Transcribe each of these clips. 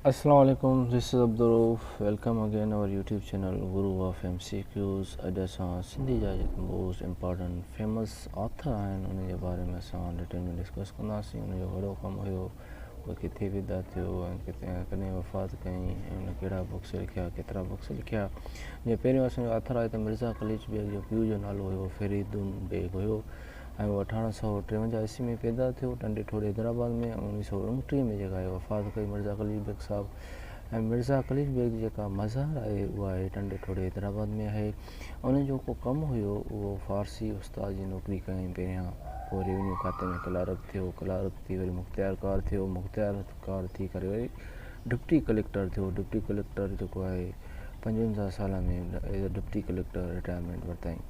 السلام عليڪم this is Abdul Rauf welcome again our YouTube channel Guru of M C Qs اڄ اسان سنڌي جا جيڪي موسٽ امپارٽنٽ فيمس آٿر آهن ان جي باري ۾ اسان ڊيٽيل ۾ ڊسڪس ڪنداسين ان جو وڏو ڪم هيو اهو ڪٿي پيدا ٿيو ۽ ڪٿي ڪڏهن وفات ڪئي ۽ ان ڪهڙا بڪس لکيا ڪيترا بڪس لکيا جيئن پهريون اسان جو آٿر آهي ته مرزا قليچ بيگ جو پيء جو نالو هيو فريدون بيگ هيو ۽ هو اٺارهن سئو ٽيونجاهه عيسوي ۾ پيدا ٿيو ٽنڊي ٺوڙهي حيدرآباد ۾ ۽ اڻويهه سئو اڻٽيهه ۾ جيڪا آهي وفات ڪئي مرزا قليچ بيگ صاحب ۽ مرزا قليچ بيگ جي جيڪا مزار آهي اها آهي ٽنڊي ٺوڙهي حيدرآباد ۾ آهي ان جو جيڪو ڪم هيو اهو فارسي استاد جي نوڪري ڪيائين پهريان پوء ريونيو کاتي ۾ ڪلارڪ ٿيو ڪلارڪ ٿي وري مختيار ڪار ٿيو مختيار ڪار ٿي ڪري وري ڊپٽي ڪليڪٽر ٿيو ڊپٽي ڪليڪٽر جيڪو آهي پنجونجاهه سالن ۾ as a deputy collector retirement ورتائين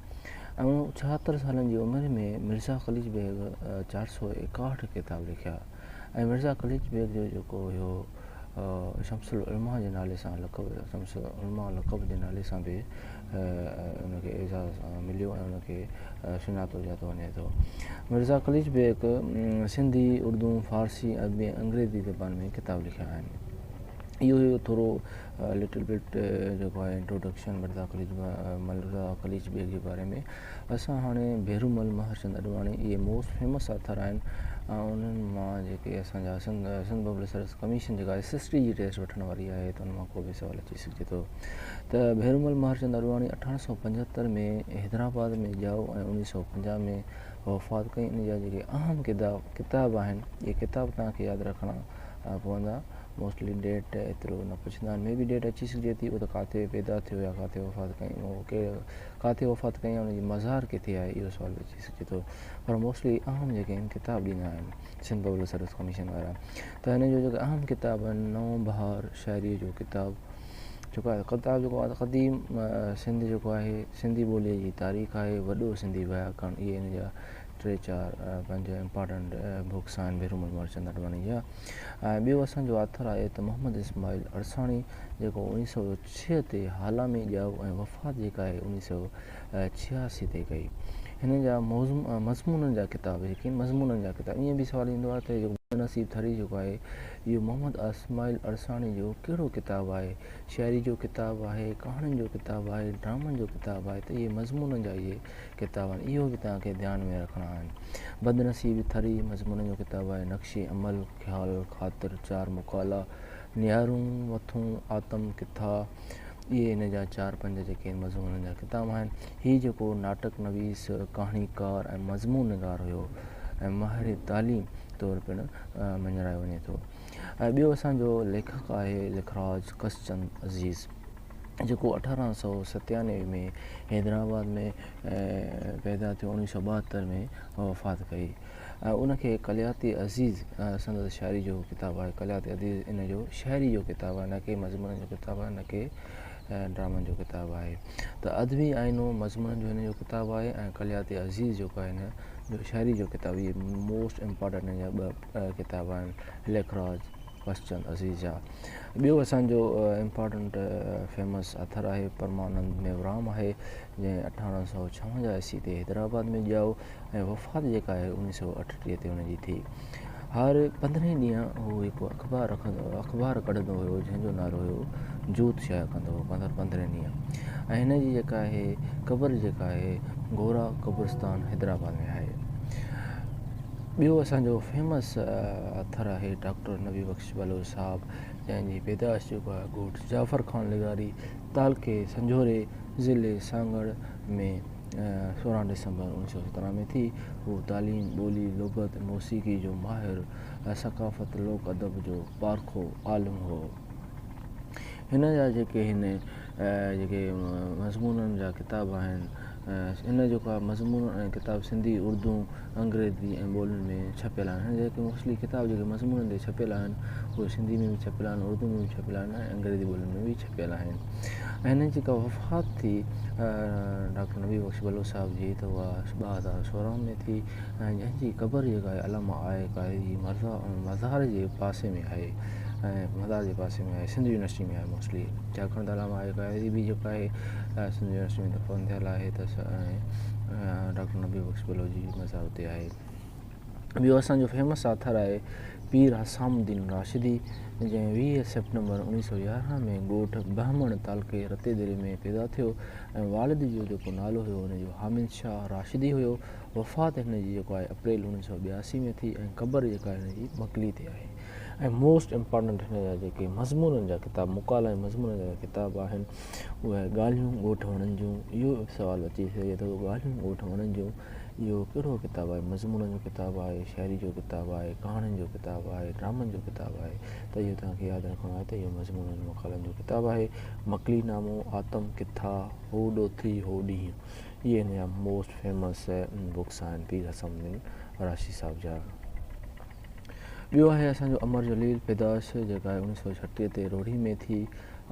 ۽ ڇاهتر سالن جي عمر ۾ مرزا قليچ بيگ 461 ڪتاب لکيا ۽ مرزا قليچ بيگ جو جيڪو هيو شمس العلماء جي نالي سان لقب شمس العلماء لقب جي نالي سان به ان کي اعزاز مليو ۽ ان کي سڃاتو ڄاتو وڃي ٿو. مرزا قليچ بيگ سنڌي، اردو، فارسي، عربي ۽ انگريزي زبان ۾ ڪتاب لکيا آهن. اهو هيو ٿورو لٽل بٽ جيڪو آهي انٽروڊڪشن مرزا قليچ مرزا قليچ بيگ جي باري ۾ اسان هاڻي ڀيرومل مهرچند اڏواڻي اهي موسٽ فيمس آٿر آهن ۽ انهن مان جيڪي اسان جا Sindh Sindh public service commission جيڪا ايس ايس ٽي جي ٽيسٽ وٺڻ واري آهي ته ان مان ڪو به سوال اچي سگهجي ٿو ته ڀيرومل مهرچند اڏواڻي 1875 ۾ حيدرآباد ۾ ڄائو ۽ 1950 ۾ وفات ڪئي ان جا جيڪي اهم ڪتاب آهن اهي ڪتاب توهان کي ياد رکڻا پوندا موسٽلي ڊيٽ ايترو نه پڇندا آهن مي بي ڊيٽ اچي سگهجي ٿي اهو ته ڪاٿي پيدا ٿيو يا ڪاٿي وفات ڪئي اهو ڪاٿي وفات ڪئي ان جي مزار ڪٿي آهي اهو سوال به اچي سگهجي ٿو پر موسٽلي اهم جيڪي آهن ڪتاب ڏيندا آهن سنڌ پبلڪ سروس ڪميشن وارا ته هن جو جيڪو اهم ڪتاب آهن نئون بهار شاعريء جو ڪتاب جيڪو آهي ڪتاب جيڪو آهي قديم سنڌ جيڪو آهي سنڌي ٻوليء جي تاريخ آهي وڏو سنڌي وياڪرڻ اهي هن جا ٽي چار پنج امپارٽنٽ بڪس آهن ڀيرومل مهرچند آڏواڻي جا ۽ ٻيو اسان جو آٿر آهي ته محمد اسماعيل عرساڻي جيڪو 1906 تي هالا ۾ ڄائو ۽ وفات جيڪا آهي 1986 تي ڪئي. هن جا مضمونن جا ڪتاب جيڪي مضمونن جا ڪتاب ائين به سوال ايندو آهي ته جيڪو بدنصيب ٿري جيڪو آهي اهو محمد اسماعيل عرساڻي جو ڪهڙو ڪتاب آهي شاعري جو ڪتاب آهي ڪهاڻين جو ڪتاب آهي ڊرامن جو ڪتاب آهي ته اهي مضمونن جا اهي ڪتاب آهن اهو به توهان کي ڌيان ۾ رکڻا آهن. بدنصيب ٿري مضمونن جو ڪتاب آهي. نقش عمل، خيال خاطر، چار مقالا، نيارون وٿون، آتم ڪٿا اهي هن جا چار پنج جيڪي مضمونن جا ڪتاب آهن. هي جيڪو ناٽڪ نويس، ڪهاڻيڪار ۽ مضمون نگار هيو ۽ ماهر تعليم طور پڻ مڃرايو وڃي ٿو. ۽ ٻيو اسان جو ليکڪ آهي لکراج ڪشچند عزيز. جيڪو 1897 ۾ حيدرآباد ۾ پيدا ٿيو 1972 ۾ وفات ڪئي ۽ ان کي ڪليات عزيز سندس شاعري جو ڪتاب آهي ڪليات عزيز ان جو شاعري جو ڪتاب آهي نه ڪي مضمونن جو ڪتاب آهي نه ڪي ڊرامن جو ڪتاب آهي ته ادبي آئينو مضمونن جو هن جو ڪتاب آهي ۽ ڪليات عزيز جيڪو آهي هن جو شاعري جو ڪتاب اهي موسٽ امپارٽنٽ هن جا ٻه ڪتاب آهن ليکراج پشچند عزيز جا. ٻيو اسان جو امپارٽنٽ فيمس آٿر آهي پرمانند ميورام آهي جنهن 1856 عيسوي تي حيدرآباد ۾ ڄائو ۽ وفات جيڪا آهي 1938 تي هن جي ٿي. هر پندرهين ڏينهن هو هڪ اخبار رکندو اخبار ڪڍندو هيو جنهن جو نالو هيو جوت شايع ڪندو هو هر پندرهين ڏينهن ۽ هن جي جيڪا آهي قبر جيڪا آهي گورا قبرستان حيدرآباد ۾ آهي. ٻيو اسان جو فيمس آٿر آهي ڊاڪٽر نبي بخش بلوچ صاحب جنهن جي پيدائش جيڪو آهي ڳوٺ جعفر خان لغاري تعلقي سنجهوري ضلعي سانگهڙ ۾ 16 ڊسمبر 1917 ۾ ٿي. هو تعليم، ٻولي، لغت، موسيقي جو ماهر ۽ ثقافت، لوڪ ادب جو پارکو عالم هو. هن جا جيڪي هن جيڪي مضمونن جا ڪتاب آهن هن جيڪا مضمون ۽ ڪتاب سنڌي، اردو، انگريزي ۽ ٻولين ۾ ڇپيل آهن. هن جا جيڪي موسٽلي ڪتاب جيڪي مضمونن تي ڇپيل آهن اهي سنڌي ۾ به ڇپيل آهن، اردو ۾ به ڇپيل آهن ۽ انگريزي ٻولين ۾ به ڇپيل آهن. ۽ هن جي جيڪا وفات ٿي ڊاڪٽر نبي بخش بلوچ صاحب جي ته اها 2016 ۾ ٿي ۽ جنهن جي قبر جيڪا آهي علامه آء آء قاضي جي مزار جي پاسي ۾ آهي ۽ مزار جي پاسي ۾ آهي سنڌ يونيورسٽي ۾ آهي موسٽلي ڇاڪاڻ ته علامه آء آء قاضي به جيڪو آهي سنڌ يونيورسٽي ۾ دفن ٿيل آهي ته ڊاڪٽر نبي بخش بلوچ جي مزار اتي آهي. ٻيو اسان جو فيمس آٿر آهي پير حسام الدين راشدي، جنهن 20 سيپٽمبر 1911 ۾ ڳوٺ بهمڻ تعلقي رتيديري ۾ پيدا ٿيو ۽ والد جو جيڪو نالو هيو ان جو حامد شاهه راشدي هيو. وفات هن جي جيڪو آهي اپريل 1982 ۾ ٿي ۽ قبر جيڪا هن جي مڪلي تي آهي. ۽ موسٽ امپارٽنٽ هن جا جيڪي مضمونن جا ڪتاب مقالا ۽ مضمونن جا ڪتاب آهن اهي ڳالهيون ڳوٺ وڻن جون. اهو به سوال اچي سگهي ٿو ڳالهيون ڳوٺ وڻن جون اهو ڪهڙو ڪتاب آهي؟ مضمونن جو ڪتاب آهي، شاعري جو ڪتاب آهي، ڪهاڻين جو ڪتاب آهي، ڊرامن جو ڪتاب آهي ته اهو توهان کي ياد رکڻو آهي ته اهو مضمونن مقالن جو ڪتاب آهي. مڪلي نامو، آتم ڪٿا، هو ڏوٿي هو ڏينهن اهي هن جا موسٽ فيمس بڪس آهن پير حسام الدين راشدي صاحب جا. ٻيو آهي اسان جو امر جليل پيدائش جيڪا آهي 1936 تي روهڙي ۾ ٿي.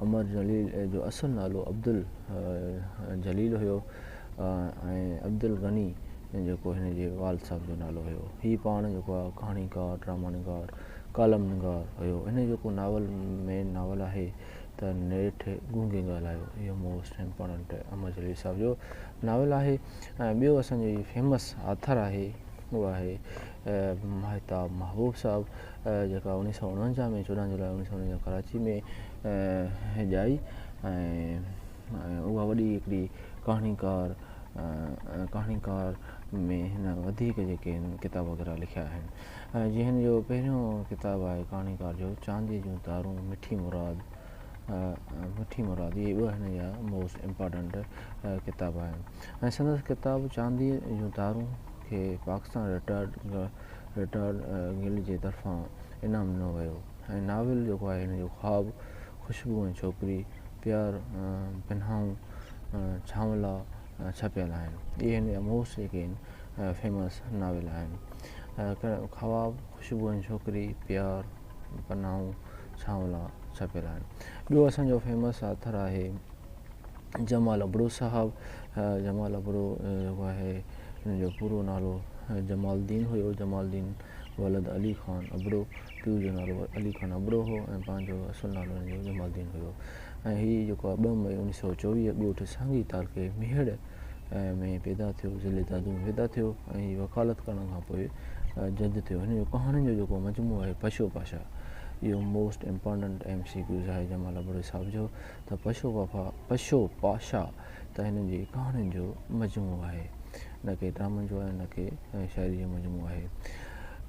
امر جليل جو اصل نالو عبدالجليل هيو. ۽ عبدالغني جيڪو هن جي والد صاحب جو نالو هيو. هي پاڻ جيڪو آهي ڪهاڻيڪار، ڊراما نگار، ڪالم نگار هيو. هن جو جيڪو ناول مين ناول آهي ته نيٺ گونگي ڳالهايو اهو موسٽ امپارٽنٽ امر جليل صاحب جو ناول آهي ۽ ٻيو اسان جو هي فيمس آٿر آهي اهو آهي مهتاب محبوب صاحب جيڪا 1949 ۾ 14 جولاء 1949 ڪراچي ۾ ڄائي ۽ ۽ اها وڏي هڪڙي ڪهاڻيڪار ڪهاڻيڪار ۾ هن وڌيڪ جيڪي آهن ڪتاب وغيره لکيا آهن ۽ جيئن هن جو پهريون ڪتاب آهي ڪهاڻيڪار جو چانديء جون تارون مٺي مراد مٺي مراد اهي ٻه هن جا موسٽ امپارٽنٽ ڪتاب آهن ۽ سندس ڪتاب چانديء جون تارون کي پاڪستان رٽائرڊ رٽائرڊ گلڊ جي طرفان انعام ڏنو ويو ۽ ناول جيڪو آهي هن جو خواب خوشبو ۽ ڇوڪري، پيار، پنهائون، ڇانولا ڇپيل آهن. اهي هن جا موسٽ جيڪي آهن فيمس ناول آهن. خواب، خوشبو ۽ ڇوڪري، پيار، پنهائون، ڇانولا ڇپيل آهن. ٻيو اسان جو فيمس آٿر آهي جمال ابڙو صاحب. جمال ابڙو جيڪو آهي ان جو پورو نالو جمال الدين هيو. جمال الدين ولد علي خان ابڙو. پيء جو نالو علي خان ابڙو هو ۽ پنهنجو اصل نالو هن جو جمال الدين هيو ۽ هي جيڪو آهي 2 مئي 1924 ڳوٺ سانگي تعلقي ميهڙ ۾ پيدا ٿيو، ضلعي دادو ۾ پيدا ٿيو ۽ هي وڪالت ڪرڻ کان پوء جج ٿيو. هن جو ڪهاڻين جو جيڪو مجموعو آهي پشو پاشا اهو most important M C Qs آهي جمال ابڙي صاحب جو ته پشو پشو پاشا ته هن جي ڪهاڻين جو مجموعو آهي. نه ڪي ڊرامن جو آهي نه ڪي شاعري جو مجموعو آهي.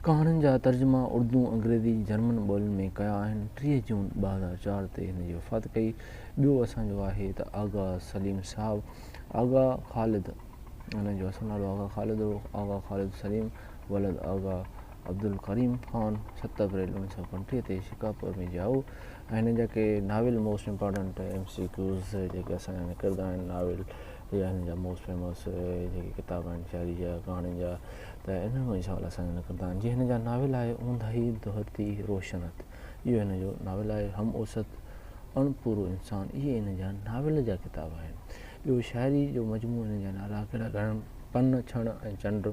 ڪهاڻين جا ترجما اردو، انگريزي، جرمن ٻولين ۾ ڪيا آهن. 30 جون 2004 تي هن جي وفات ڪئي. ٻيو اسان جو آهي ته آغا سليم صاحب، آغا خالد، هن جو اصل نالو آغا خالد هو، آغا خالد سليم ولد آغا عبدالڪريم خان 7 اپريل 1935 تي شڪارپور ۾ ڄائو ۽ هن جا ڪي novel most important M C Qs جيڪي اسان جا نڪرندا آهن ناول يا هن جا موسٽ فيمس جيڪي ڪتاب آهن شاعري جا ڪهاڻين جا ته انهن مان ئي سوال اسان جا نڪرندا آهن جيئن هن جا ناول آهي اونداهي ڌرتي روشن هٿ اهو هن جو ناول آهي هم اوسط اڻ پورو انسان اهي هن جا ناول جا ڪتاب آهن ٻيو شاعري جو مجموعو هن جا نالا ڪهڙا ڪهڙا آهن پن ڇڻ ۽ چنڊ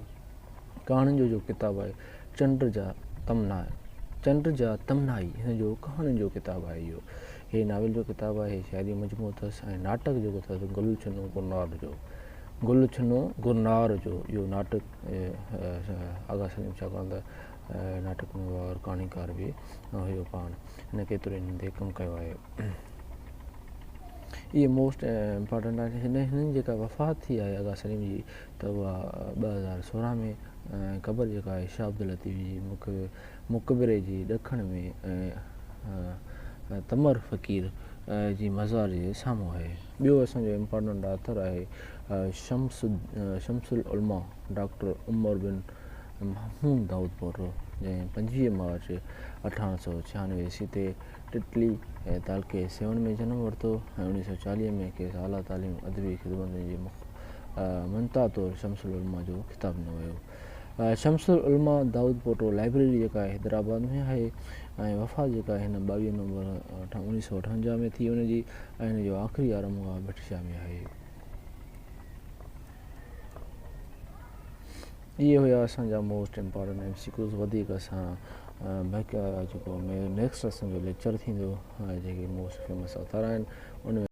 ڪهاڻين جو جو ڪتاب آهي چنڊ جا تمنا چنڊ جا تمنائي هن جو ڪهاڻين جو ڪتاب آهي اهو هي ناول جو ڪتاب آهي، شاعري مجموعو اٿس ۽ ناٽڪ جيڪو اٿس گل ڇنو گرنار جو گل ڇنو گرنار جو اهو ناٽڪ آغا سليم ڇاڪاڻ ته ناٽڪ نگار ڪهاڻيڪار به هيو پاڻ هن ڪيترو انهن تي ڪم ڪيو آهي. اهي موسٽ امپارٽنٽ آهن هن هنن جيڪا وفات ٿي آهي آغا سليم جي ته اها 2016 ۾ قبر جيڪا آهي شاهه عبداللطيف جي مک مقبري جي ڏکڻ ۾ تمر فقير جي مزار جي سامهون آهي. ٻيو اسان جو امپارٽنٽ آٿر آهي شمس شمس العلماء ڊاڪٽر عمر بن محمود دائود پوٽو جنهن 25 مارچ 1896 عيسوي تي ٽٽلي تعلقي سيوهڻ ۾ جنم ورتو ۽ 1940 ۾ کيس اعليٰ تعليم ادبي خدمتن جي مڃتا طور شمس العلماء جو خطاب ڏنو ويو. شمس العلماء دائود پوٽو لائبريري جيڪا آهي حيدرآباد ۾ آهي ۽ وفات جيڪا آهي هن 22 نومبر 1958 ۾ ٿي ان جي ۽ هن جو آخري آرامگاهه ڀٽ شاهه ۾ آهي. اهي هيا اسان جا most important M C Qs وڌيڪ اسان جيڪو نيڪسٽ اسان جو ليڪچر ٿيندو جيڪي موسٽ فيمس آٿر آهن ان ۾